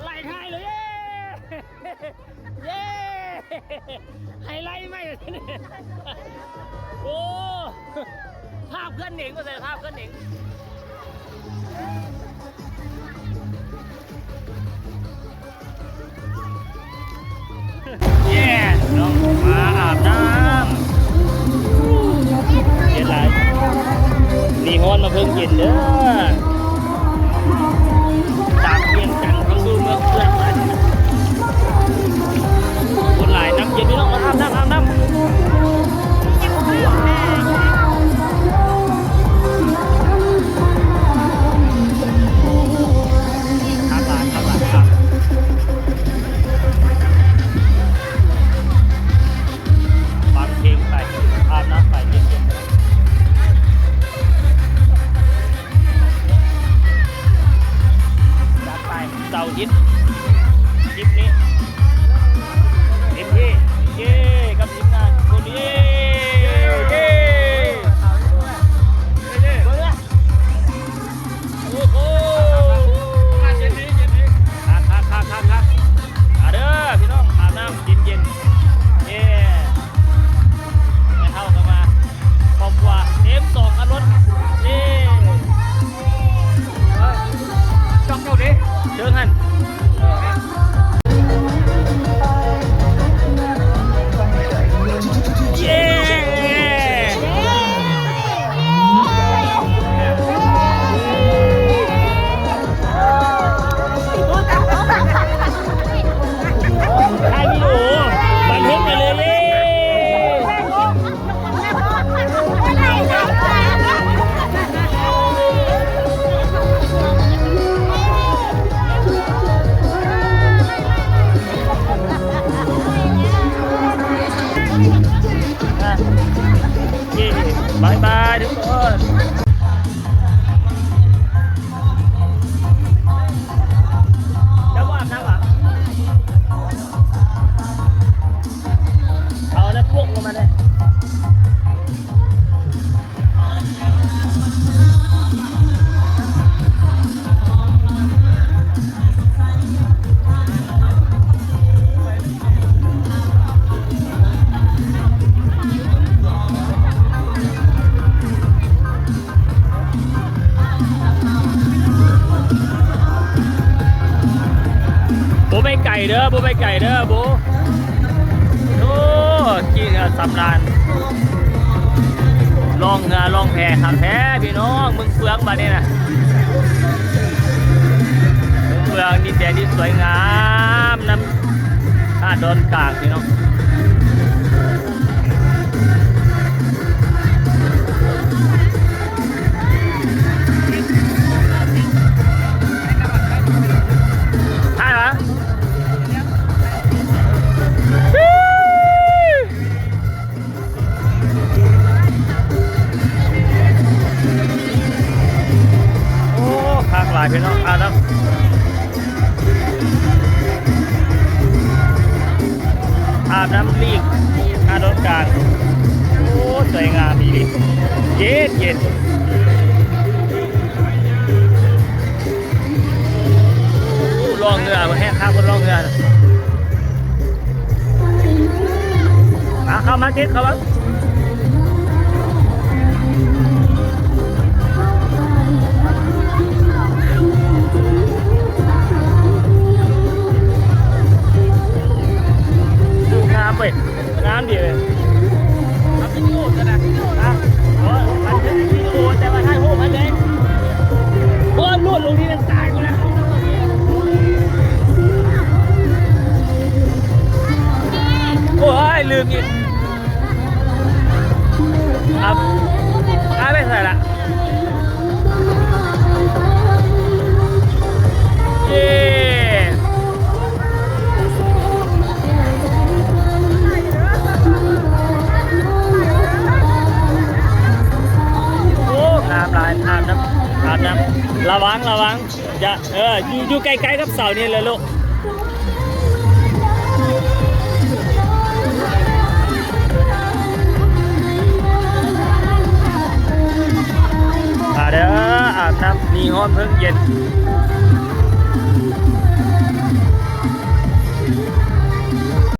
ໄລ່ຖ່າຍເລີຍ ເຢ້ ເຢ້ ໄຮໄລໃໝ່ ໂອ້ ພາບເພື່ອນເໜັງ ວ່າຊັ້ນ ພາບເພື່ອນເໜັງ. ເຢ້ ນ້ອງມາອາບນ້ຳ ເຢັນຫຼາຍ ມີຮ້ອນມາເພິ່ງເຢັນເດີ ຈາກວຽງຈັນເຂົ້າສູ່ເມືອງເພື່ອນ ຄົນຫຼາຍ ນ້ຳເຢັນ ພີ່ນ້ອງ ມາອາບນ້ຳ ອາບນ້ຳ. ຄັກຫຼາຍ ຄັກຫຼາຍ ຄັກ ຟັງເພງໄປ ອາບນ້ຳໄປ ເຢັນໆ ໄປ. ເສົາທິດ ຄລິບນີ້ ເຕັມທີ່ ເຢ້ ກັບທີມງານໂກລີ ເຢ້ ເຢ້ ເບິ່ງເດີ ໂອ້ໂຫ ຄັກ ຄັກ ຄັກ ຄັກ ຄັກ ມາເດີພີ່ນ້ອງ ອາບນ້ຳເຢັນໆ ເຢ້. ແມ່ເຖົ້າກໍມາ ຄອບຄົວເຕັມສອງຄັນລົດ ເຢ້ ຈອກເຈົ້າເດ້ ເຊີນຫັ້ນ ເຢ້ ຖ່າຍວິດີໂອ ບັນທຶກໄປເລີຍ ເຢ້ ບາຍບາຍທຸກຄົນ. ເຈົ້າບໍ່ອາບນ້ຳຫວາ? ເອົາອັນນັ້ນປົກລົງມາເລີຍ. ບໍ່ໄປໄກເດີ ບໍ່ໄປໄກເດີ ໂບ. ໂອ້ ຂີ່ເຮືອສຳລານ ລ່ອງເຮືອລ່ອງແພຄັກແທ້ພີ່ນ້ອງ ເມືອງເຟືອງບາດນີ້ນະ ເມືອງເຟືອງ ດິນແດນທີ່ສວຍງາມ ນຳ ຫາດດອນກາງພີ່ນ້ອງ ຖ່າຍຫວາ? ໂອ້ ຄັກຫຼາຍພີ່ນ້ອງ ອາບນ້ຳ ອາບນ້ຳລີກ ອາບນ້ຳກາງ ໂອ້ ສວຍງາມອີ່ຫຼີ ເຢັນໆ ລ່ອງເຮືອ ແຮງຄັກ ເພິ່ນລ່ອງເຮືອ ມາ ເຂົ້າມາ ເຈັດ ເຂົ້າມາ ງາມເວີຍ ງາມດີເວີຍ ເອົາວິດີໂອກໍໄດ້ ຮະ ໂອ້ຍ ມັນເປັນວິດີໂອ ແຕ່ວ່າຖ່າຍຮູບໃຫ້ແດ່ ໂອ້ຍ ຫຼຸດລົງນີ້ ຕາຍກູນະ ໂອ້ຍ ລືມອີກ ເອົາ ເອົາໄປໃສລະ ເຢ້ ໂອ້ ງາມຫຼາຍ ອາບນ້ຳ ອາບນ້ຳ ລະວັງ ລະວັງ ຢ່າ ເອີ ຢູ່ ຢູ່ໃກ້ໆກັບເສົານີ້ແຫຼະລູກ ມາເດີ ອາບນ້ຳມີຮ້ອນເພິ່ງເຢັນ